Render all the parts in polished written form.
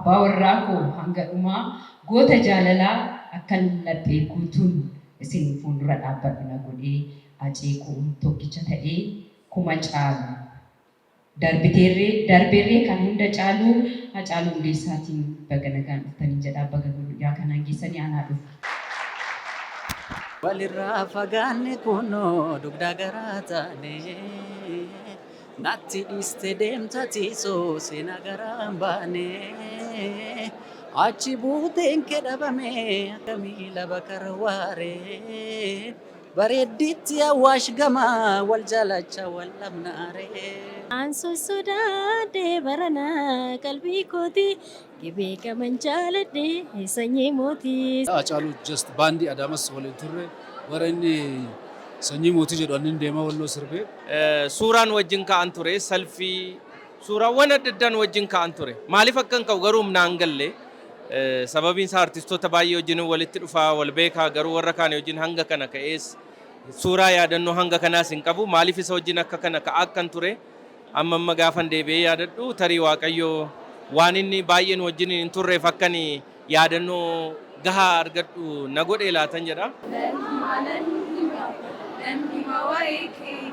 Abbaa warraa koo hanga dhumaa goota jaalalaa akkan laphee guutuun isin fuuldura dhaabbadhu na godhee Hacee koo tokkicha ta'ee kuma caalu. Darbiteerree darbeerree kan hunda caalu Hacaaluu Hundeessaatiin baga nagaan dhuftaniin jedha. Baga guyyaa kanaan geessanii anaa dhufu. Walirraa fagaanne kunoo dugdaa garaa taane Natti dhiiste deemta tiisoo seenaa garaa hin baane Achi buuteen kee dhabame akka miila bakar waare Bareeddiitti Awaash gama wal jaalacha wal dhabnaare. An sossodaadhe barana qalbii kooti Gibee gaman jaaladhe sanyii mootii. Hacaaluu just baandii Adaamas waliin turre bara inni sanyii mootii jedhu annin deemaa walloo sirbee. Suuraan wajjin ka'an ture, salfii, suuraawwan adda addaan wajjin ka'an ture. Maaliif akkan ka'u garuu naan galle. Sababiin isaa artistoota baay'ee wajjin walitti dhufaa, wal beekaa garuu warra kaan wajjin hanga kana ka'ees suuraa yaadannoo hanga kanaas hin qabu. Maaliif isa wajjin akka kana ka'aa akkan ture amma amma gaafan deebi'ee yaadadhu tarii Waaqayyo waan inni baay'een wajjin hin turreef akkan yaadannoo gahaa argadhu na godhee laatan jedha. Nan hima nan hima nan hima waa'ee kee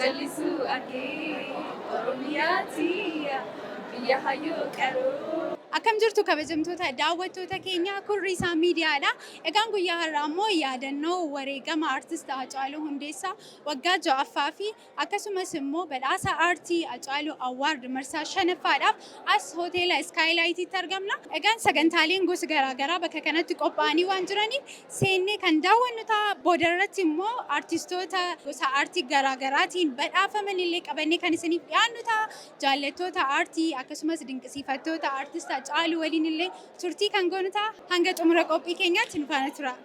jallisuu argee Oromiyaa tiyya biyya hayyuu qaroo. Akkam jirtu kabajamtoota daawwattoota keenya kun Riisaa Miidiyaadha. Egaan guyyaa har'aa immoo yaadannoo wareegama Artist Haacaaluu Hundeessaa waggaa 6ffaa fi Akkasumas immoo badhaasa aartii Hacaaluu Award marsaa 5ffaadhaaf as hoteela Iskaayilaayitiitti argamna. Egaan sagantaaleen gosa garaa garaa bakka kanatti qophaa'anii waan jiraniif seennee kan daawwannu ta'a. Boodarratti immoo aartistoota gosa aartii garaa garaatiin badhaafaman illee qabannee kan isiniif dhiyaannu ta'a. Jaallattoota aartii akkasumas dinqisiifattoota aartist Hacaaluu waliin illee turtii kan goonu ta'a. Hanga xumura qophii keenyaatti nu faana turaa.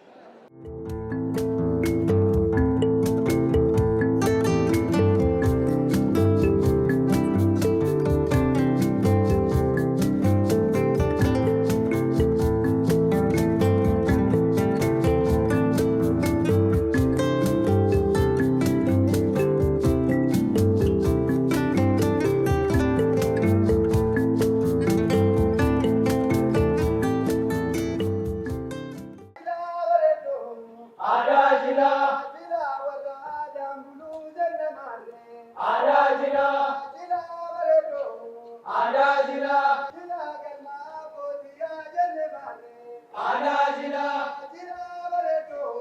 Jilaa bareedduu. Aadaa jilaa. Jilaa warra aadaan buluu jenna maarree. Aadaa jilaa. Jilaa bareedduu. Aadaa jilaa. Jilaa galma abbootiyaa jenne maarree. Aadaa jilaa. Jilaa bareedduu.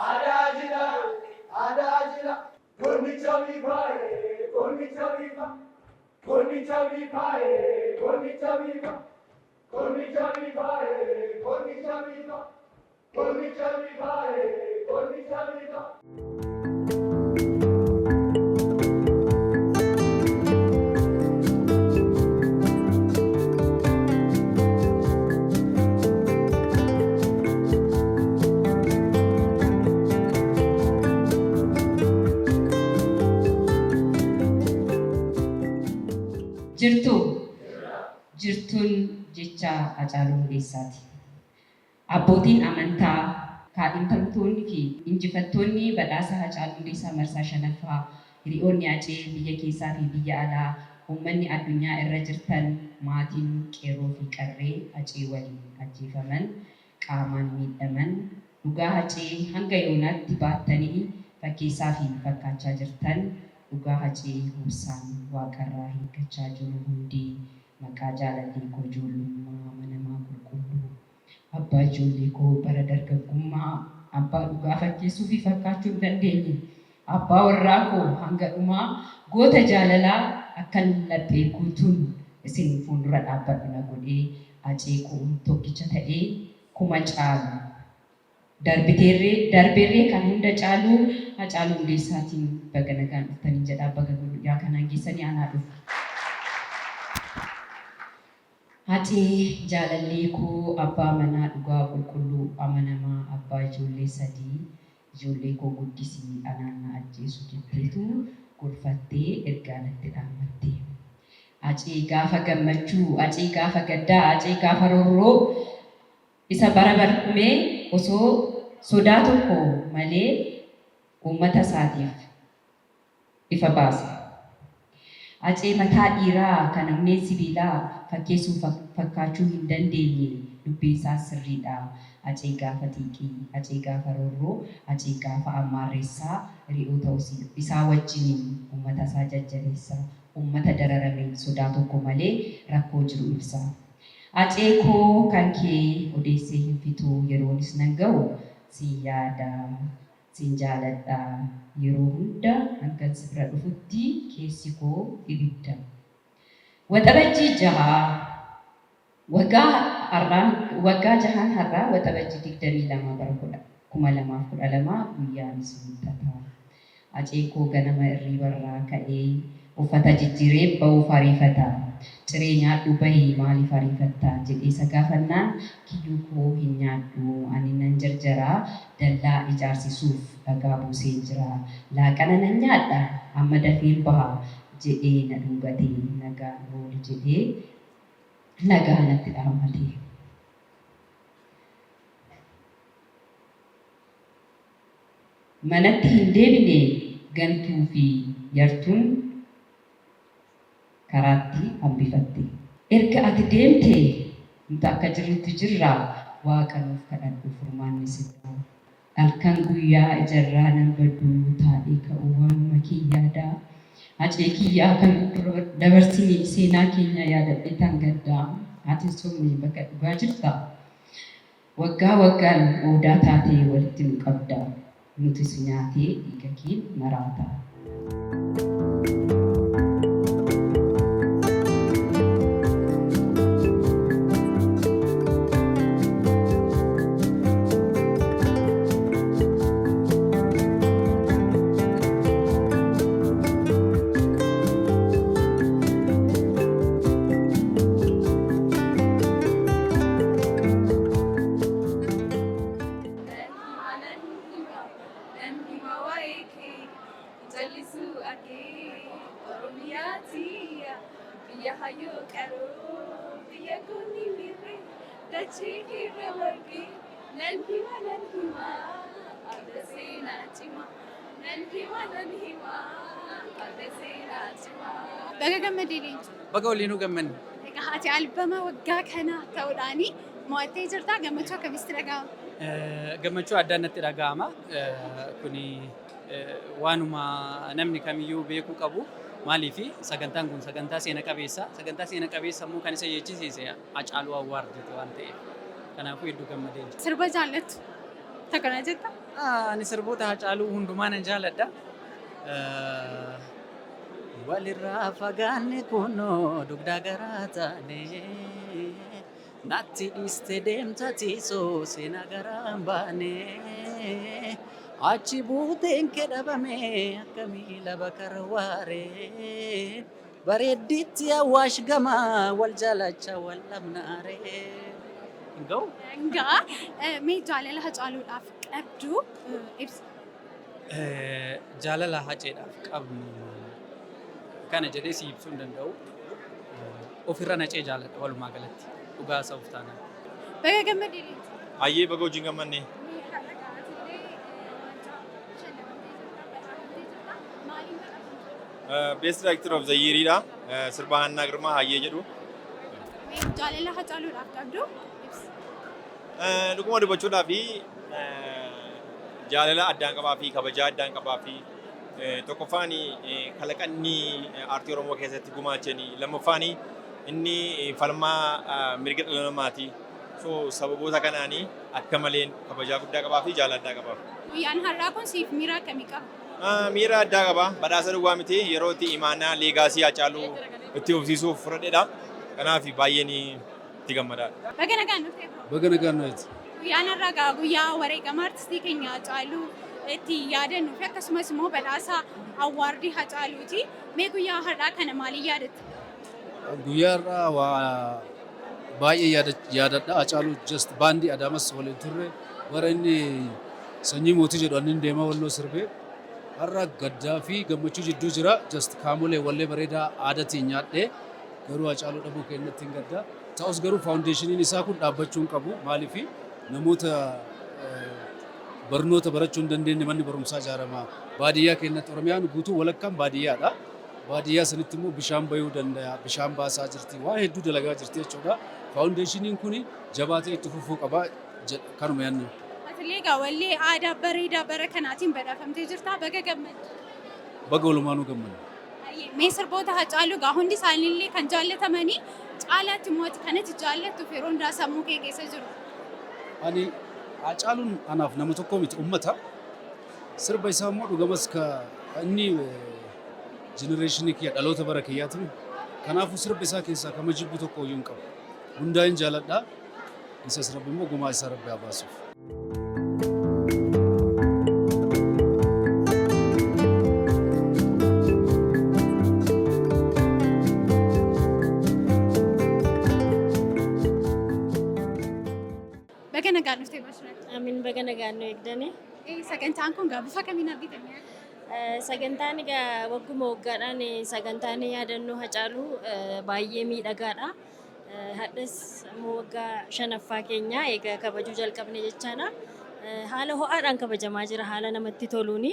Aadaa jilaa. Aadaa jilaa. Gurmicha biifaa'ee gurmicha biifa. Gurmicha biifaa'ee gurmicha biifa. Jirtuu? Jirtuun jecha Hacaaluu Hundeessaati. Abbootiin amantaa, kaadhimtamtoonni fi injifattoonni badhaasa Hacaaluu Hundeessaa marsaa 5ffaa, hiriyoonni Hacee biyya keessaa fi biyya alaa, uummanni addunyaa irra jirtan, maatiin qeerroo fi qarree Hacee waliin ajjeefaman, qaamaan miidhaman, dhugaa Hacee hanga yoonaatti baattanii fakkeessaa fi fakkaachaa jirtan, Dhugaa Hacee Obsaan waaqarraa hiikkachaa jiru hundi maqaa jaalallee koo ijoollummaa amanamaa qulqulluu abbaa ijoollee koo bara dargaggummaa abbaa dhugaa fakkeessuu fi fakkaachuu hin dandeenye abbaa warraa koo hanga dhumaa goota jaalalaa akkan laphee guutuun isin fuuldura dhaabbadhu na godhee Hacee koo tokkicha ta'ee kuma caalu. Darbiteerree darbeerree kan hunda caalu Hacaaluu Hundeessaatiin baga nagaan dhuftaniin jedha. Baga guyyaa kanaan geessanii anaa dhufu. Hacee jaalallee koo abbaa manaa dhugaa qulqulluu amanamaa abbaa ijoollee 3 ijoollee koo guddisi anaan na ajjeesu jetteetu gorfattee ergaa natti dhaammatte. Hacee gaafa gammachuu, Hacee gaafa gaddaa, Hacee gaafa roorroo Isa bara barkumee osoo sodaa tokko malee uummata isaatiif ifa baase. Hacee mataa dhiiraa kan onneen sibiilaa Fakkeessuu fakkaachuu hin dandeenye. Dubbiin isaas sirriidha. Hacee gaafa xiiqii, Hacee gaafa roorroo, Hacee gaafa ammaarreessaa hiriyoota isaa wajjiniin uummata isaa jajjabeessa. Uummata dararameen sodaa tokko malee rakkoo jiru ibsa. Hacee koo kan kee odeessee hin fixu yeroonis nan ga'u sin yaada, sin jaaladha. Yeroo hunda hangan si bira dhufutti keessi koo ibidda. Waxabajjii 6, Waggaa har'aan waggaa jahaan har'aa Waxabajjii 22 bara 2012 guyyaanis Wiixata. Haceen koo ganama irriibarraa ka'ee uffata jijjiiree ba'uuf ariifata. Ciree nyaadhuu bahi maaliif ariifatta jedhee isa gaafannaan kiyyuu koo hin nyaadhu ani nan jarjara dallaa ijaarsisuuf dhagaa buuseen jira. Laaqana nan nyaadha amma dafeen baha jedhee na dhungate. Nagaan ooli jedhee nagaa natti dhaammate. Manatti hin deebine gantuu fi yartuun karaatti hambifatte. Erga ati deemte nuti akka jirrutti jirra Waaqa nuuf kadhadhu furmaanni si bira. Halkan guyyaa ijarraa nan baddu taa'ee ka'u waanuma kee yaada. Hacee kiyyaa kan dura dabarsine seenaa keenya yaadadheetan gadda. Ati hin sobne bakka dhugaa jirta. Waggaa waggaan oodaa taatee walitti nu qabda. Nuti si nyaatee dhiiga keen maraata. Nan hima nan hima nan hima waa'ee kee hin callisuu argee Oromiyaa tiyya biyya hayyuu qaroo biyya goonni mirree dachee keerra margee nan hima nan hima adda seenaa cima nan hima nan hima adda seenaa cima. Baga gammadee Leencoo. Baga waliinuu gammanne. Egaa ati albama waggaa kanaa ta'uudhaani mo'attee jirta. Gammachuu akkamitti dhaga'ama? Gammachuu addaa natti dhaga'ama. Kuni waanuma namni kamiyyuu beekuu qabu. Maaliif sagantaan kun sagantaa seena qabeessa. Sagantaa seena qabeessa immoo kan isa jechisiise Hacaaluu Award waan ta'eef. Kanaafuu hedduu gammadeen jira. Sirba jaallattu tokko na jetta? Ani sirboota Hacaaluu hundumaa nan jaaladha. Walirraa fagaanne kunoo dugdaa garaa taane natti dhiiste deemta tiisoo seenaa garaa hin baane achi buuteen kee dhabame akka miila bakar waare bareedditti awwaash gama wal jaalacha wal dhabnaare. Hin ga'u? Egaa mee jaalala Hacaaluudhaaf qabdu ibsi. Jaalala Haceedhaaf qabnu kana jedhee si ibsuu hin danda'u. Ofirra Hacee jaaladha walumaa galatti dhugaa haasa'uuf taanaan. Baga gammadde Leencoo. Hayyee, baga wajjin gammanne. Mee har'a gaafatillee waancaa shallamamtee jirta, badhaafamtee jirta. Maaliin badhaafamte? Best Director of the Year dha. Sirba Hannaa Girmaa Hayyee jedhu. Mee jaalala Hacaaluudhaaf qabdu ibsi. Dhuguma dubbachuudhaaf jaalala addaan qabaa fi kabajaa addaan qabaa fi tokkoffaan kalaqanni aartii Oromoo keessatti gumaachanii, lammaffaan inni falmaa mirga dhala namaati. So sababoota kanaanii akka maleen kabajaa guddaa qabaa fi jaalala addaa qabaaf. Guyyaan har'aa kun siif miira akkamii qaba? Miira addaa qaba. Badhaasa duwwaa miti, yeroo itti imaanaa legacy Hacaaluu itti fufsiisuuf fudhadhedha. Kanaaf baay'een itti gammadaadha. Baga nagaan dhuftee. Baga nagaan nuti. Guyyaan har'aa gaa guyyaa wareegama artistii keenya Hacaaluu itti yaadannuu fi akkasumas immoo badhaasa award Hacaaluuti. Mee guyyaa har'aa kana maaliin yaadatta? Guyyaa har'aa waa baay'ee yaadadha. Hacaaluu just baandii Adaamas waliin turre, bara inni Sanyii Mootii jedhu annin deemaa walloo sirbee. Har'a gaddaa fi gammachuu jidduu jira. Just kaamolee wallee bareedaa aadaatiin nyaadhee, garuu Hacaaluu dhabuu keenyatti hin gadda. Ta'us garuu foundationiin isaa kun dhaabbachuu hin qabu. Maaliif namoota barnoota barachuu hin dandeenye manni barumsaa ijaarama. Baadiyyaa keenyatti, Oromiyaan guutuu walakkaan baadiyyaadha. Baadiyyaa sanitti immoo bishaan bayuu danda'a. Bishaan baasaa jirti. Waan hedduu dalagaa jirti jechuudha. Foundationiin kun jabaatee itti fufuu qaba kanuma yaadne. Atillee egaa wallee aadaa bareedaa bara kanaatiin badhaafamtee jirta. Baga gammadde. Baga walumaanuu gammanne. Mee sirboota Hacaaluu egaa hundi isaaniillee kan jaallatamanii, caalaatti immoo ati kanatti jaallattuuf yeroo hundaa sammuu kee keessa jiru? Ani Hacaaluun anaaf nama tokko miti, ummata. Sirba isaa immoo dhugamas ka inni generationii kiyya, dhaloota bara kiyyaatiin. Kanaafuu sirba isaa keessaa kama jibbu tokko iyyuu hin qabu. Hundaa hin jaaladha. Isas Rabbi immoo gumaa isaa Rabbi haa baasuuf. Baga nagaan dhuftee, Bashirat. Amin, baga nagaan nu eegdani. Sagantaan kun gaa bifa kamiin argitanii? Sagantaan egaa wagguma waggaadhaan sagantaan yaadannoo Hacaaluu baay'ee miidhagaadha. Hadhas immoo waggaa shanaffaa keenya egaa kabajuu jalqabne jechaadha. Haala ho'aadhaan kabajamaa jira, haala namatti toluuni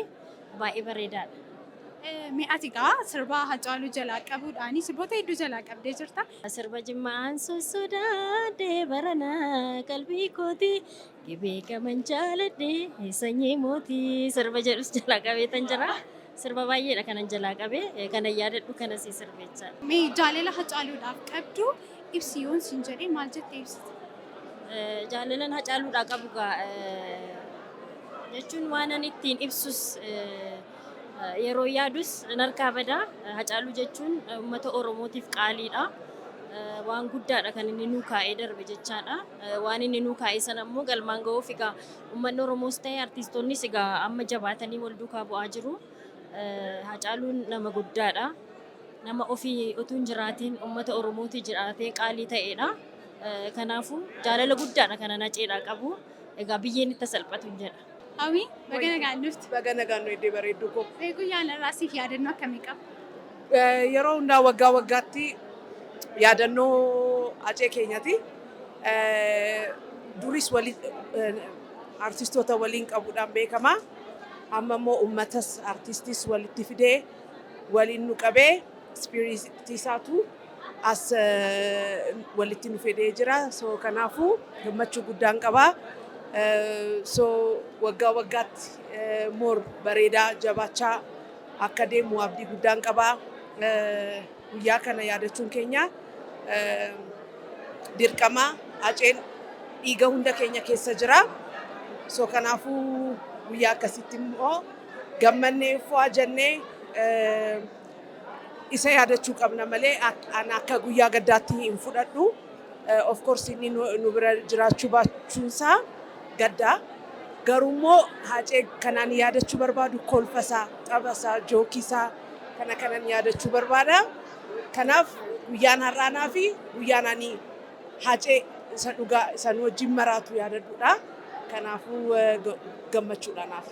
baay'ee bareedaadha. Mee ati egaa sirba Hacaaluu jalaa qabuudhaani sirboota hedduu jalaa qabdee jirta. Sirba Jimmaan sossodaadhee barana qalbii kooti gibee gaman jaaladhee sanyii mootii sirba jedhus jalaa qabeetan jira. Sirba baay'eedha kanan jalaa qabee, kanan yaadadhu kanas sirbechaadha. Mee jaalala Hacaaluudhaaf qabdu ibsi yoon siin jedhee maal jettee ibsita? Jaalalan Hacaaluudhaa qabu gaa jechuun waan ani ittiin ibsus yeroo yaadus narkaa badaa. Hacaaluu jechuun uummata Oromootiif qaaliidha. Waan guddaadha kan inni nuu kaa'ee darbe jechaadha. Waan inni nuu kaa'e sana immoo galmaan ga'uuf egaa uummanni Oromoos ta'e artiistoonnis egaa amma jabaatanii wal duukaa bu'aa jiru. Hacaaluun nama guddaadha. Nama ofii utuu hin jiraatiin uummata Oromootii jiraatee qaalii ta'edha. Kanaafuu jaalala guddaadha kanan Haceedhaa qabu. Egaa biyyeen itti salphatu hin jedha. Hawwi, baga nagaan dhufte. Baga nagaan nu eeddee, bareedduu koo. Mee guyyaan irraa siif yaadannoo akkamii qaba? Yeroo hundaa waggaa waggaatti yaadannoo Hacee keenyati. Duris artistoota waliin qabuudhaan beekama. Amma immoo uummatas artistis walitti fidee waliin nu qabee spiritii isaatu as walitti nu fidee jira. So kanaafuu gammachuu guddaan qaba. So waggaa waggaatti more bareedaa jabaachaa akka deemu abdii guddaan qaba. Guyyaa kana yaadachuun keenya dirqama. Haceen dhiiga hunda keenya keessa jira. So kanaafuu guyyaa akkasitti immoo gammannee fo'aa jennee isa yaadachuu qabna malee an akka guyyaa gaddaatti hin fudhadhu. Of course inni nu bira jiraachuu baachuunsaa gaddaa. Garuu immoo Hacee kanaan yaadachuu barbaadu kolfasaa, taphasaa, jokesaa kana kanan yaadachuu barbaada. Kanaaf guyyaan har'aanaa fi guyyaan ani Hacee isa dhugaa isa nu wajjin maraatu yaadadhuudha. Kanaafuu gammachuudha naaf.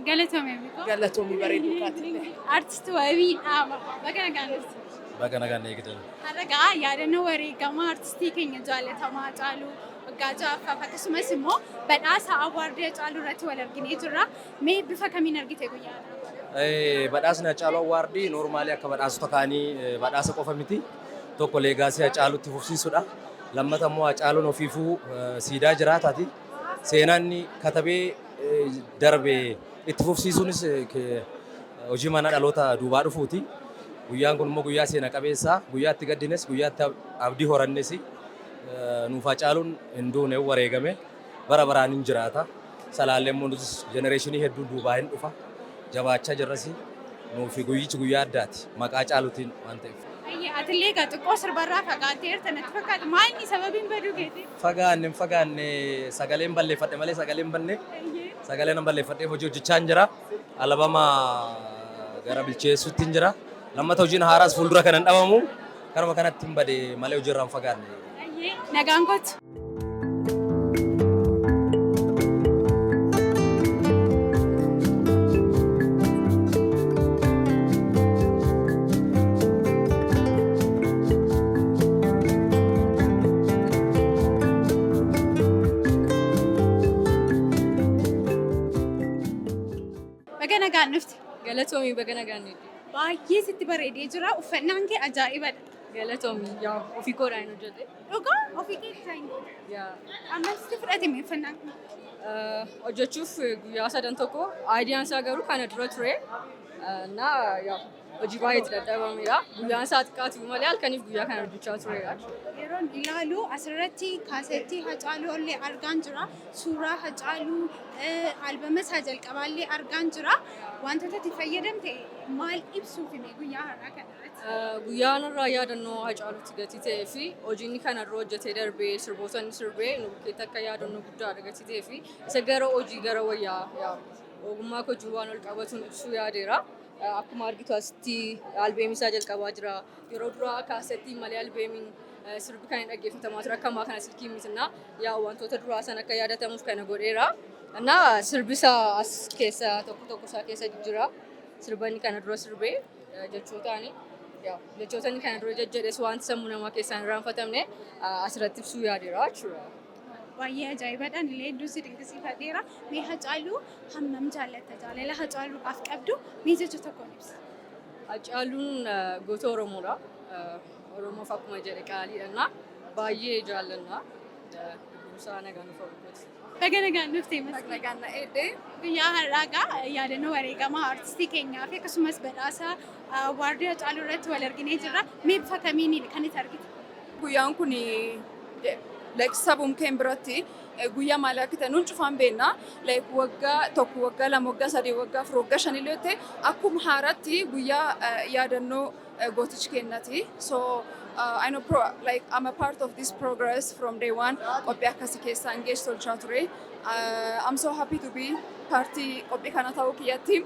Galatoome, Bikoo. Galatoomii, bareedduu kaatillee. Artist Wabii Dhaaba. Baga nagaan dhufte. Baga nagaan eegdan. Har'a gaa yaadannoo wareegama artistii keenya jaalatamaa Hacaaluu waggaa ja'affaaf akkasumas immoo badhaasa awardii Hacaaluu irratti wal arginee jirra. Mee bifa kamiin argite guyyaa har'aa? Badhaasni Hacaaluu Awardii normally akka badhaasota kaanii badhaasa qofa miti. Tokko legacy Hacaaluutti fufsiisudha. Lammata immoo Hacaaluun ofiifuu siidaa jiraataati. Seenaan inni katabee darbe itti fufsiisuunis hojii mana dhaloota duubaa dhufuuti. Guyyaan kun immoo guyyaa seena qabeessa. Guyyaa itti gaddines, guyyaa itti abdii horannes. Nuuf Hacaaluun hin duune, wareegame. Bara baraan hin jiraata. Salaallee immoo nutis generationii hedduun duubaa hin dhufa. Jabaachaa jirras. Nuufi guyyichi guyyaa addaati. Maqaa Hacaaluutiin waan ta'eef. Ayyee, atillee egaa xiqqoo sirbarraa fagaatteerta natti fakkaata. Maal inni sababiin baduu keetii? Fagaanne hin fagaanne, sagaleen balleeffadhe malee sagaleen banne. Sagalee nan balleeffadhee hojii hojjechaa hin jira. Albama gara bilcheessuutti hin jira. Lammata hojiin haaraas fuuldura kan hin dhabamu. Kanuma kanatti hin bade malee hojiirraa hin fagaanne. Ayyee, nagaan kootu. Baga nagaan dhufte. Galatoomii, baga nagaan eegde. Baay'ee sitti bareedee jira. Uffannaan kee ajaa'ibadha. Galatoomi, yaa ofii koodhaan hojjete. Dhugaa, ofii kee design goote? Yaa. Amma sitti fudhatame uffannaan kun? Hojjechuuf guyyaa sadan tokko, ideaan isaa garuu kana dura ture. Na yaa hojii baay'eetti dadhabamedha. Guyyaan isaa xiqqaatu malee halkaniif guyyaa kana hojjechaa turedha. Yeroon ilaalu asirratti kaasettii Hacaaluu illee argaan jira. Suuraa Hacaaluu, albama isaa jalqabaallee argaan jira. Wantoota itti fayyadamte maal ibsuuf hime guyyaa har'aa kanarratti? Guyyaan irraa yaadannoo Hacaaluutti gatii ta'ee fi hojiin kana dura hojjetee darbee, sirboota inni sirbee nu bukkeetti akka yaadannoo guddaadha gatii ta'ee fi isa gara hojii gara wayyaa yaa ogummaa hojii waan ol qabatuun ibsuu yaadeera. Akkuma argitu asitti albeemii isaa jalqabaa jira. Yeroo duraa kaasettiin malee albeemiin sirbi kan hin dhaggeeffatamaa ture, akka ammaa kana silkii mitinaa, yaa wantoota duraa san akka yaadatamuuf kana godheera. Innaa sirbi isaa as keessa tokko tokko isaa keessa jira. Sirba inni kana dura sirbee jechootaani. Jechoota inni kana dura jejjedhes wanti sammuu namaa keessaa hin irraanfatamne asirratti ibsuu yaadeera jechuudha. Baay'ee ajaa'ibadhaan illee hedduu si dinqisiifadheera. Mee Hacaaluu hammam jaallatta? Jaalala Hacaaluudhaaf qabdu mee jecha tokkoon ibsa. Hacaaluun goota Oromoodha. Oromoof akkuma jedhe qaaliidha. Baay'ee jaallanna. Lubbuun isaa nagaan nuuf haa boqotu. Baga nagaan dhuftee, Masqii. Nagaan na eedde. Guyyaa har'aa gaa yaadannoo wareegamaa artistii keenyaa fi akkasumas badhaasa award Hacaaluu irratti wal arginee jirra. Mee bifa kamiin kan itti argite? Guyyaan kun like sabum keen biratti guyyaa maalii akka ta'e nuun cufaan beekna. Like waggaa 1, waggaa 2, waggaa 3, waggaa 4, waggaa 5 illee ta'e akkuma haaraatti guyyaa yaadannoo gootichi kennati. So I know like I'm a part of this progress from day one. Qophii akkasii keessa engage tolchaa ture. I'm so happy to be partii qophii kana ta'uu kiyyatti.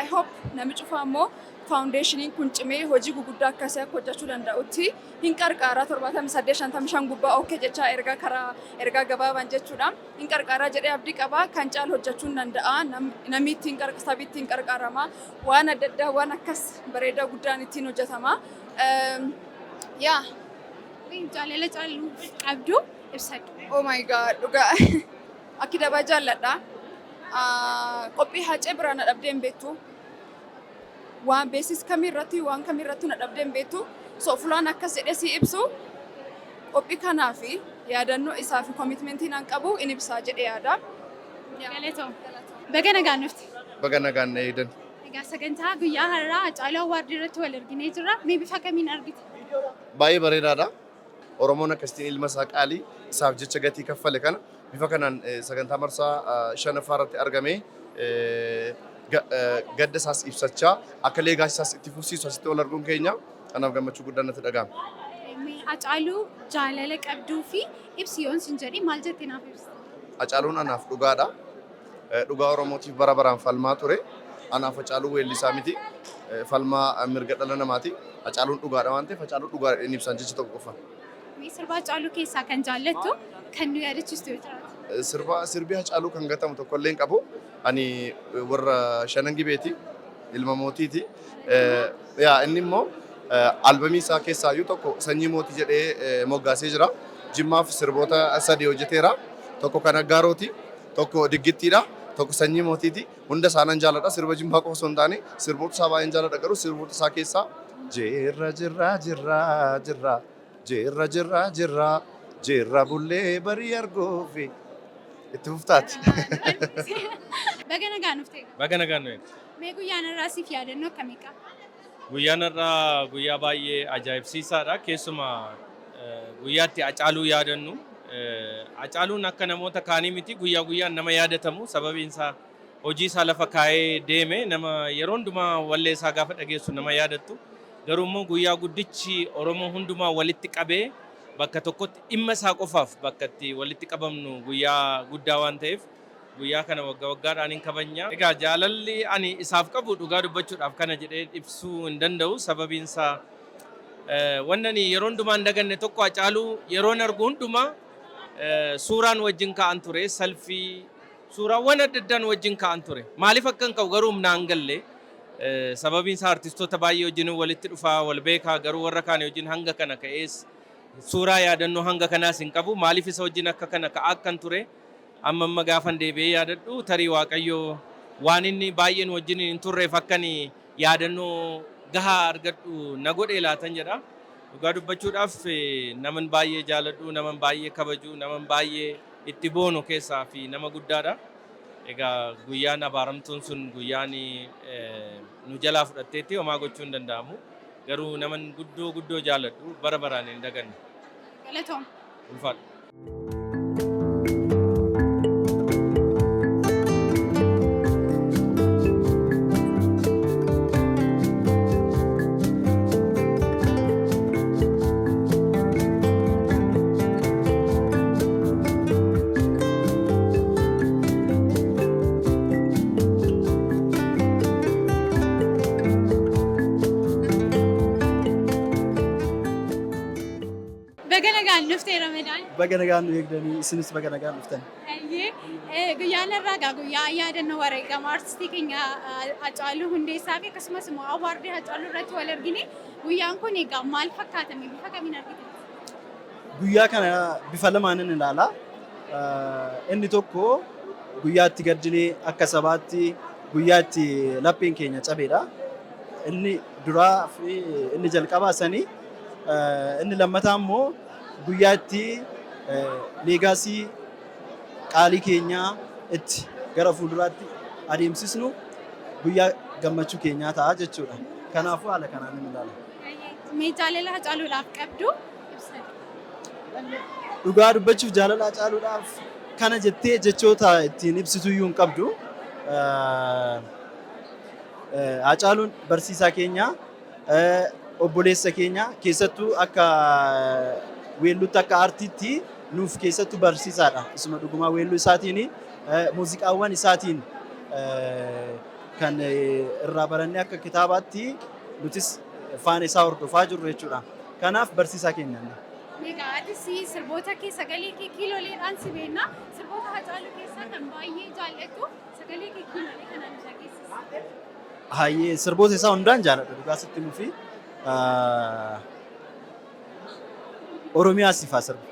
I hope namni cufaa immoo foundationiin kun cimee hojii guguddaa akkasii akka hojjechuu danda'utti hin qarqaaraa, 78 55 gubbaa okay jechaa ergaa karaa ergaa gabaabaan jechuudha. Hin qarqaaraa jedhee abdii qaba. Kan caalu hojjechuu hin danda'a. Namni ittiin sabi ittiin qarqaarama. Waan adda addaa, waan akkas bareedaa guddaan ittiin hojjetama. Yaa. Jaalala Hacaaluu qabdu ibsadhu. Oh my God, dhugaa akki dabaa jaalladha. Qophii Hacee biraa na dhabdee hin beektu. Waan beesis kamirratti, waan kamirratti na dhabdee hin beektu. So fulaan akkas jedhee si ibsu, qophii kanaa fi yaadannoo isaa fi commitmentii naan qabu in ibsaa jedhee yaada. Galatoom. Baga nagaan dhufte. Baga nagaan na eegdan. Egaa sagantaa guyyaa har'aa Hacaaluu Award irratti wal arginee jirra. Mee bifa kamiin argite? Baay'ee bareedaadha. Oromoon akkasitiin ilma isaa qaalii isaaf jecha gatii kaffale kana bifa kanaan sagantaa marsaa shanaffaa irratti argamee gadda isaas ibsachaa akka legacy isaas itti fufsiisu asitti wal arguun keenya kanaaf gammachuu guddaan natti dhaga'ama. Mee Hacaaluu jaalala qabduu fi ibsi yoon sin jedhi maal jettee naaf ibsita? Hacaaluun anaaf dhugaadha. Dhugaa Oromootiif bara baraan falmaa ture. Anaaf Hacaaluu weellisaa miti. Falmaa mirga dhala namaati. Hacaaluun dhugaadha waan ta'eef Hacaaluu dhugaadha inni ibsaan jecha tokko qofa. Mee sirba Hacaaluu keessaa kan jaallattu kan nu yaadachiistu yoo jiraate? Sirba sirbi Hacaaluu kan gatamu tokko illee hin qabu. Ani warra Shanan Gibeeti. Ilma mootiiti. Yaa inni immoo albamii isaa keessaayyuu tokko Sanyii Mootii jedhee moggaasee jira. Jimmaaf sirboota sadii hojjeteera. Tokko kan Aggaarooti, tokko Diggittiidha, tokko Sanyii Mootiiti. Hunda isaa nan jaalladha. Sirba Jimmaa qofa osoo hin taane sirboota isaa baay'een jaalladha, garuu sirboota isaa keessaa Jeerra jirra jirra jirra jeerra jirra jirra jeerra bullee barii arguufi itti fuftaati. Baga nagaan dhufte. Baga nagaan nu eegde. Mee guyyaan har'aa siif yaadannoo akkamii qaba? Guyyaan har'aa guyyaa baay'ee ajaa'ibsiisaadha. Keessumaa guyyaatti Hacaaluu yaadannu. Hacaaluun akka namoota kaanii miti, guyyaa guyyaan nama yaadatamu, sababiin isaa hojii isaa lafa kaa'ee deeme, nama yeroo hundumaa wallee isaa gaafa dhageessu nama yaadattu. Garuu immoo guyyaa guddichi Oromoo hundumaa walitti qabee bakka tokkotti dhimma isaa qofaaf bakka itti walitti qabamnu guyyaa guddaa waan ta'eef guyyaa kana waggaa waggaadhaan hin kabajna. Egaa jaalalli ani isaaf qabu dhugaa dubbachuudhaaf kana jedhee ibsuu hin danda'u. Sababiin isaa wanni ani yeroo hundumaa hin daganne tokko, Hacaaluu yeroon argu hundumaa suuraan wajjin ka'an ture, selfie, suuraawwan adda addaan wajjin ka'an ture. Maaliif akka hin ka'u garuu humnaan hin galle. Sababiin isaa artistoota baay'ee wajjin walitti dhufaa, wal beekaa, garuu warra kaan wajjin hanga kana ka'ees suuraa yaadannoo hanga kanaas hin qabu. Maaliif isa wajjin akka kana ka'aa akkan ture amma amma gaafan deebi'ee yaadadhu, tarii Waaqayyo waan inni baay'een wajjin hin turreef akkani yaadannoo gahaa argadhu na godhe laatan jedha. Dhugaa dubbachuudhaaf naman baay'ee jaaladhu, naman baay'ee kabaju, naman baay'ee itti boonu keessaa fi nama guddaadha. Egaa guyyaan abaaramtuun sun guyyaan nu jalaa fudhatteetti homaa gochuu hin danda'amu. Garuu naman guddoo guddoo jaaladhu bara baraan hin daganne. Galatoom. Ulfaadha. Baga nagaan dhuftee, Ramadaan. Baga nagaan nu eegdanii, isinis baga nagaan dhuftan. Ayyee, guyyaan har'aa egaa guyyaa yaadannoo wareegama artistii keenya Hacaaluu Hundeessaa fi akkasumas immoo award Hacaaluu irratti wal argine. Guyyaan kun egaa maal fakkaatame, bifa kamiin argite? Guyyaa kana bifa lamaanin ilaala. Inni tokko guyyaa itti gaddinee akka sabaatti guyyaa itti lapheen keenya cabeedha. Inni duraa fi inni jalqabaa sanii, inni lammataa immoo guyyaa itti legacy qaalii keenyaa itti gara fuulduraatti adeemsisnu, guyyaa gammachuu keenyaa ta'a jechuudha. Kanaafuu haala kanaan inni ilaala. Mee jaalala Hacaaluudhaaf qabdu ibsa. Dhugaa dubbachuuf jaalala Hacaaluudhaaf kana jettee jechoota ittiin ibsitu iyyuu hin qabdu. Hacaaluun barsiisaa keenya, obboleessa keenya, keessattuu akka weelluutti, akka aartiitti nuuf keessattuu barsiisaadha. Isuma dhugumaa weelluu isaatiin, muuziqaawwan isaatiin kan irraa barannee akka kitaabaatti nutis faana isaa hordofaa jirru jechuudha. Kanaaf barsiisaa keenya. Egaa atis sirboota kee, sagalee kee kiiloleedhaan si beekna. Sirboota Hacaaluu keessaa kan baay'ee jaallattu sagalee kee kiilolee kanaan nu dhageessisi. Hayyee, sirboota isaa hundaan jaalladha dhugaa sitti himuu fi Oromiyaa siifaa sirba.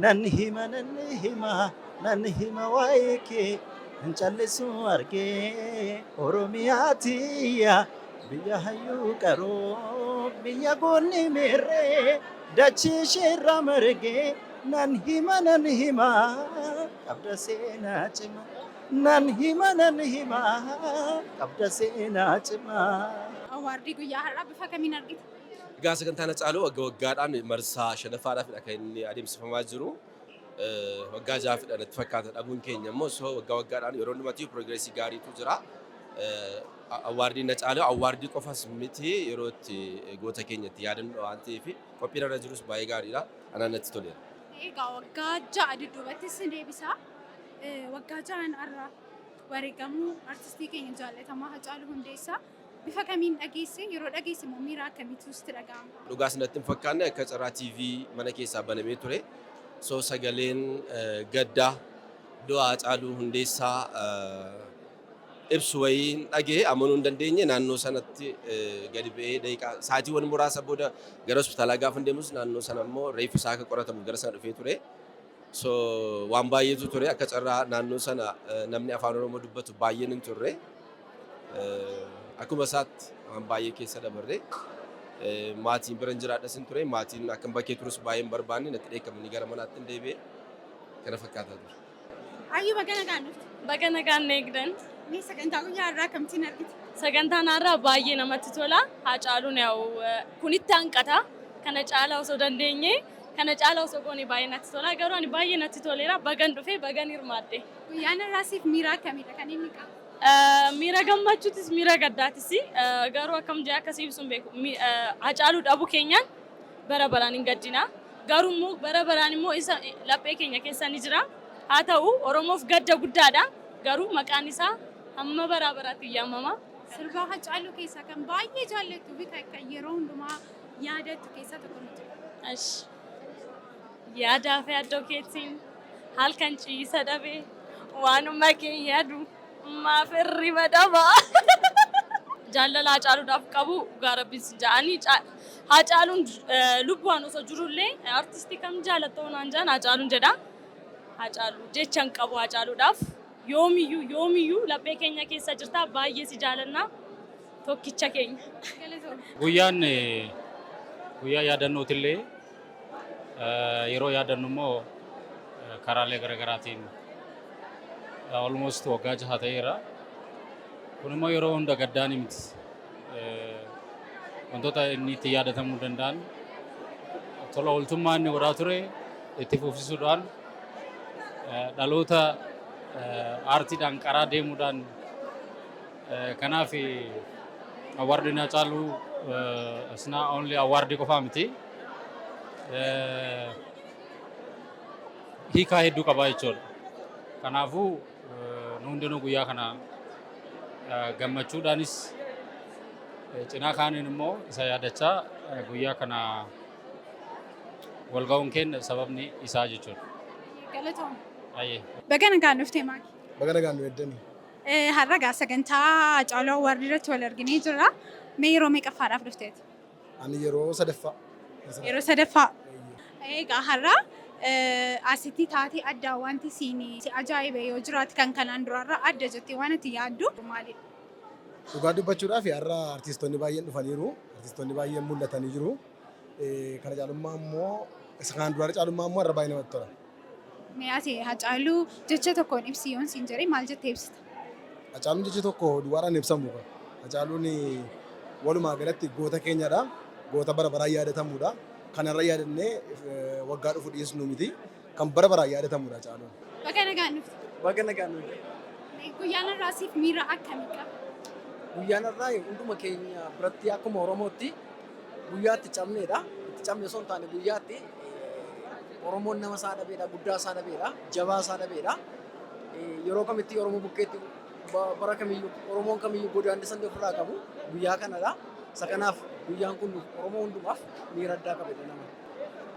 Nan hima, nan hima, nan hima, waa'ee kee hin callisu argee. Oromiyaa tiyya, biyya hayyuu qaroo, biyya goonni meerree dachee isheerraa margee. Nan hima, nan hima, qabda seenaa cima. Nan hima, nan hima, qabda seenaa cimaa. Award guyyaa har'aa bifa kamiin argite? Egaa sagantaan Hacaaluu waggaa waggaadhaan marsaa shanaffaadhaafidha kan inni adeemsifamaa jiru. Waggaa ja'aafidha natti fakkaata dhabuun keenya immoo, so waggaa waggaadhaan yeroo hundumatti progress gaariitu jira. Awardiin Hacaaluu award qofas miti, yeroo itti goota keenya itti yaadannu waan ta'eef qophiin irra jirus baay'ee gaariidha. Anaan natti toleera. Egaa waggaa 6 dudduubatti si deebisa. Waggaa 6n har'a wareegamuu artistii keenya jaallatamaa Hacaaluu Hundeessaa bifa kamiin dhageesse? Yeroo dhageesse immoo miira akkamiitu sitti dhaga'ama? Dhugaas natti hin fakkaanne. Akka carraa TV mana keessaa banamee ture. So sagaleen gaddaa du'a Hacaaluu Hundeessaa ibsu wayiin dhagee amanuu hin dandeenye. Naannoo sanatti gadi ba'ee daqiiqaa sa'aatiiwwan muraasa booda gara hospitaalaa gaafa deemus naannoo sana immoo reeffi isaa akka qoratamu gara sana dhufee ture. So waan baay'eetu ture. Akka carraa naannoo sana namni afaan Oromoo dubbatu baay'een hin turre. Akkuma isaatti waan baay'ee keessa dabarre. Maatiin bira hin jiraadhas hin ture. Maatiin akka bakkee turus baay'ee hin barbaanne, natti dheekkamanii gara manaatti hin deebi'e. Kana fakkaataa ture. Ayyuu, baga nagaan dhufte. Baga nagaan na eegdan. Mee sagantaa guyyaa har'aa akkamittiin argite? Sagantaan har'aa baay'ee namatti tola. Hacaaluun yaa'u kunitti hanqata. Kana caalaa osoo dandeenye, kana caalaa osoo goone baay'ee natti tola. Garuu ani baay'ee natti toleera. Bagan dhufee, bagan hirmaadhe. Guyyaan har'aa siif miira akkamiidha kan inni qabu? Miira gammachuutis, miira gaddaatis, garuu akkam jedhee akkasii ibsuun beeku. Hacaaluu dhabuu keenyaan bara baraan hin gaddina. Garuu immoo bara baraan immoo isa laphee keenya keessa ni jira. Haa ta'u, Oromoof gadda guddaadha. Garuu maqaan isaa hamma baraa baraatti yaamama. Sirba Hacaaluu keessaa kan baay'ee jaallattuu fi kan yeroo hundumaa yaadattu keessaa tokko ni jira. Ash. Yaadaa fi addoo keetiin halkan ciisa dhabe, waanuma kee yaadu maaf hirriba dhaba. Jaalala Hacaaluudhaaf qabu dhugaa rabbiin sin ja'anii, Hacaaluun lubbuudhaan osoo jirullee artistii kam jaalatta naan jedhan, Hacaaluun jedha. Hacaaluu jecha hin qabu Hacaaluudhaaf. Yoomiyyuu yoomiyyuu laphee keenya keessa jirta, baay'ee si jaalanna. Tokkicha keenya. Guyyaan guyyaa yaadannootillee yeroo yaadannu immoo karaalee garaagaraatiin almost waggaa 6 ta'eera. Kun immoo yeroo hunda gaddaan miti. Wantoota inni itti yaadatamuu danda'an, tola ooltummaa inni godhaa ture itti fufsiisuudhaan, dhaloota aartiidhaan qaraa deemuudhaan, kanaaf awardiin Hacaaluu is not only awardii qofaa miti. Hiikaa hedduu qabaa jechuudha. Kanaafuu nu hundinuu guyyaa kana gammachuudhaanis cinaa kaaniin immoo isa yaadachaa guyyaa kana wal ga'uun keenya sababni isaa jechuudha. Galatoom. Ayyee. Baga nagaan dhuftee, Maaki. Baga nagaan nu eeddani. Har'a gaa sagantaa Hacaaluu Award irratti wal arginee jirra. Mee yeroo meeqaffaadhaaf dhufteeti? Ani yeroo sadaffaa. Yeroo sadaffaa. Egaa har'a asitti taatee addaa wanti siin si ajaa'ibe yoo jiraate, kan kanaan duraarraa adda jettee waan ati yaaddu maalidha? Dhugaa dubbachuudhaaf har'a artistoonni baay'een dhufaniiru. Artistoonni baay'een mul'atanii jiru. Kana caalummaa immoo, isa kanaan duraa caalummaa immoo har'a baay'ee namatti tola. Mee ati Hacaaluu jecha tokkoon ibsi yoon siin jedhee, maal jettee ibsita? Hacaaluun jechi tokko duwwaadhaan ibsamu. Hacaaluun walumaa galatti goota keenyadha. Goota bara baraan yaadatamudha. Kanarra yaadannee waggaa dhufu dhiisnu miti. Kan bara baraan yaadatamudha Hacaaluun. Baga nagaan dhufte. Baga nagaan dhufte. Guyyaan har'aa siif miira akkamii qaba? Guyyaan har'aa hunduma keenya biratti akkuma Oromootti guyyaa itti cabneedha. Itti cabne osoo hin taane, guyyaatti Oromoon nama isaa dhabeedha, guddaa isaa dhabeedha, jabaa isaa dhabeedha. Yeroo kamitti Oromoo bukkeetti, bara kamiyyuu, Oromoon kamiyyuu godaannisa inni ofirraa qabu guyyaa kanadha. Isa kanaaf guyyaan kun Oromoo hundumaaf miira addaa qabedha nama.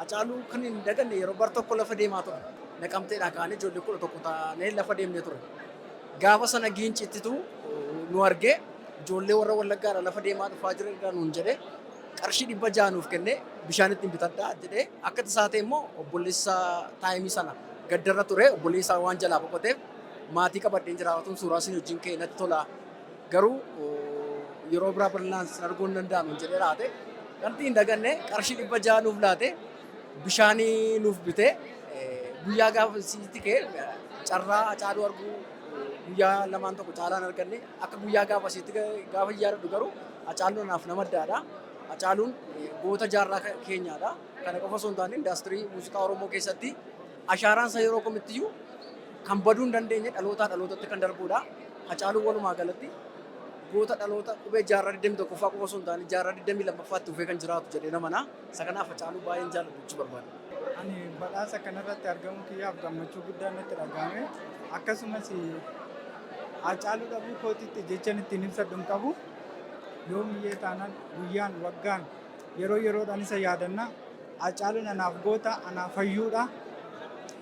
Hacaaluu kan hin daganne, yeroo bar tokko lafa deemaa ture. Naqamteedha kaanee ijoollee 11 taanee lafa deemnee ture. Gaafa sana Giincittitu nu argee, ijoollee warra Wallaggaadha lafa deemaa dhufaa jiranidha nuun jedhee, qarshii 600 nuuf kennee, bishaan ittiin bitadhaa jedhee. Akka tasaa ta'e immoo obboleessa time sana gaddarra ture, obboleessa waan jalaa boqoteef, maatii qabadheen jiraatuun suuraa isin wajjin ka'e natti tola. Garuu yeroo biraa bal'inaan sin arguu hin danda'amu jedhee raate. Wanti hin daganne, qarshii 600 nuuf laate, bishaanii nuuf bitee, guyyaa gaafa sitti ka'e carraa Hacaaluu arguu guyyaa lamaan tokko caalaan arganne. Akka guyyaa gaafa sitti gaafa yaadadhu garuu Hacaaluun anaaf nama addaadha. Hacaaluun goota jaarraa keenyaadha. Kana qofa osoo hin taane, indaastirii muuziqaa Oromoo keessatti ashaaraan isaa yeroo kamittiyyuu kan baduu hin dandeenye, dhalootaa dhalootatti kan darbudha. Hacaaluun walumaa galatti goota dhaloota qubee jaarraa 21ffaa qofa osoo hin taane, jaarraa 22ffaatti dhufee kan jiraatu jedhee namana. Isa kanaaf Hacaaluu baay'een jaalladhu jechuu barbaada. Ani badhaasa kanarratti argamuu kiyyaaf gammachuu guddaan natti dhagahame. Akkasumas Hacaaluu dhabuu kootitti jechan ittiin ibsadhu hin qabu. Yoomiyyee taanaan guyyaan, waggaan, yeroo yeroodhaan isa yaadanna. Hacaaluun anaaf goota, anaaf hayyuudha.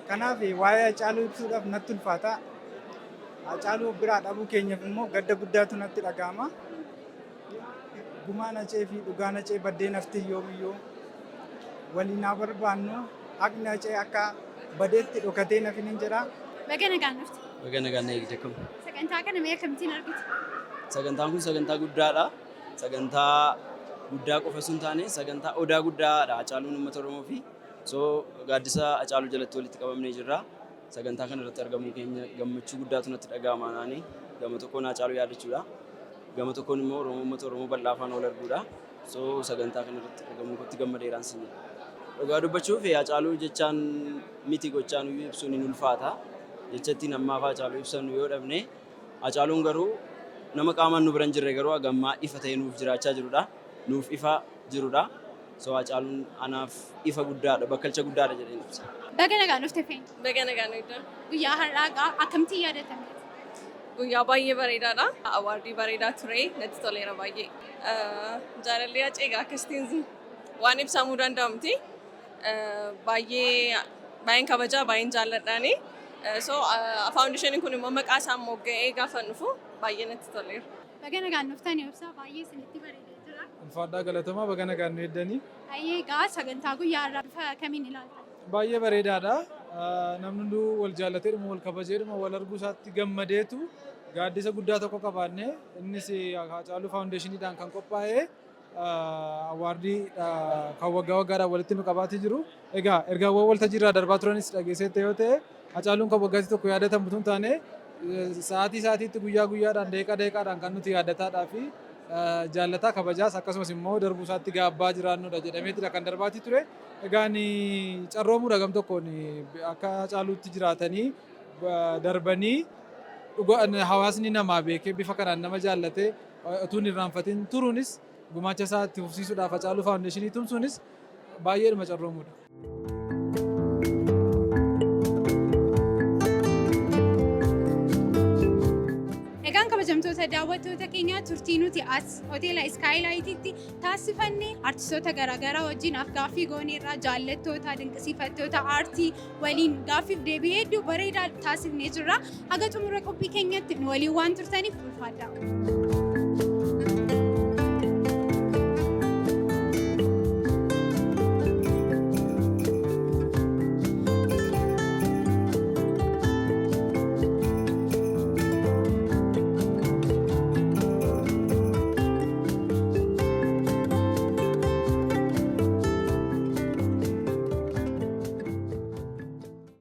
Kanaaf waa'ee Hacaaluu ibsuudhaaf natti ulfaata. Hacaaluu biraa dhabuu keenyaaf immoo gadda guddaatu natti dhagahama. Gumaan Hacee fi dhugaan Hacee baddee nafti yoomiyyuu. Waliin haa barbaannu, haqni Hacee akka badeetti dhokatee nafin hin jedha. Baga nagaan dhufte. Baga nagaan na eegde kun. Sagantaa kana mee akkamittiin argite? Sagantaan kun sagantaa guddaadha. Sagantaa guddaa qofa osoo hin taane, sagantaa odaa guddaadha Hacaaluun uummata Oromoo fi so gaaddisa Hacaaluu jalatti walitti qabamnee jirra. Sagantaa kana irratti argamuu keenya gammachuu guddaatu natti dhaga'ama naani. Gama tokkoon Hacaaluu yaadachuudha. Gama tokkoon immoo Oromoo, uummata Oromoo bal'aa faana wal arguudha. So sagantaa kana irratti argamuu kootti gammadeeraan sin jedha. Dhugaa dubbachuuf Hacaaluu jechaan miti, gochaan iyyuu ibsuun hin ulfaata. Jecha ittiin ammaaf Hacaaluu ibsannu yoo dhabne, Hacaaluun garuu nama qaamaan nu bira hin jirre garuu hagammaa ifa ta'ee nuuf jiraachaa jirudha. Nuuf ifa jirudha. So Hacaaluun anaaf ifa guddaadha, bakkalcha guddaadha jedheen ibsa. Baga nagaan dhufte, Feeni. Baga nagaan dhufte. Guyyaa har'aa akkamittiin yaadatame? Guyyaa baay'ee bareedaadha. Awardii bareedaa ture. Natti toleera baay'ee. Jaalalli Hacee egaa akkasitiin waan ibsamuu danda'u miti. Baay'ee baay'een kabajaa, baay'een jaalladhaani. So foundationiin kun immoo maqaa isaan mogga'ee gaafa dhufu baay'ee natti toleera. Baga nagaan dhuftanii, Obsaa, baay'ee isinitti bareedee jira. Ulfaadhaa, galatamaa, baga nagaan nu eeddanii. Baay'ee egaa sagantaa guyyaa har'aa bifa kamiin ilaaltan? Baay'ee bareedaadha. Namni hunduu wal jaallateedhuma, wal kabajeedhuma, wal arguu isaatti gammadeetu. Gaaddisa guddaa tokko qabaanne, innis Haacaaluu Faawundeeshiniidhaan kan qophaa'e award kan waggaa waggaadhaan walitti nu qabaatee jiru. Egaa ergaawwan waltajjii irraa darbaa turanis dhageesseetta yoo ta'e, Hacaaluun kan waggaatti tokko yaadatamu tun taane, sa'aatii sa'aatiitti, guyyaa guyyaadhaan, daqiiqaa daqiiqaadhaan kan nuti yaadataadhaa fi jaallataa, kabajaas, akkasumas immoo darbuu isaatti gaabbaa jiraannudha jedhameetidha kan darbaatii ture. Egaan carroomuudha gam tokkoon akka Hacaaluutti jiraatanii darbanii hawaasni namaa beekee bifa kanaan nama jaallatee utuu hin irraanfatin turuunis, gumaacha isaa itti fufsiisuudhaaf Hacaaluu Faawundeeshinii tumsuunis baay'eedhuma carroomuudha. Egaan kabajamtoota daawwattoota keenyaa, turtii nuti as hoteela Iskaayilaayitiitti taasifanne artistoota garaagaraa wajjin afgaaffii gooneerraa, jaallattoota, dinqisiifattoota aartii waliin gaaffiif deebii hedduu bareedaa taasifnee jirra. Haga xumura qophii keenyatti nu waliin waan turtaniif ulfaadha.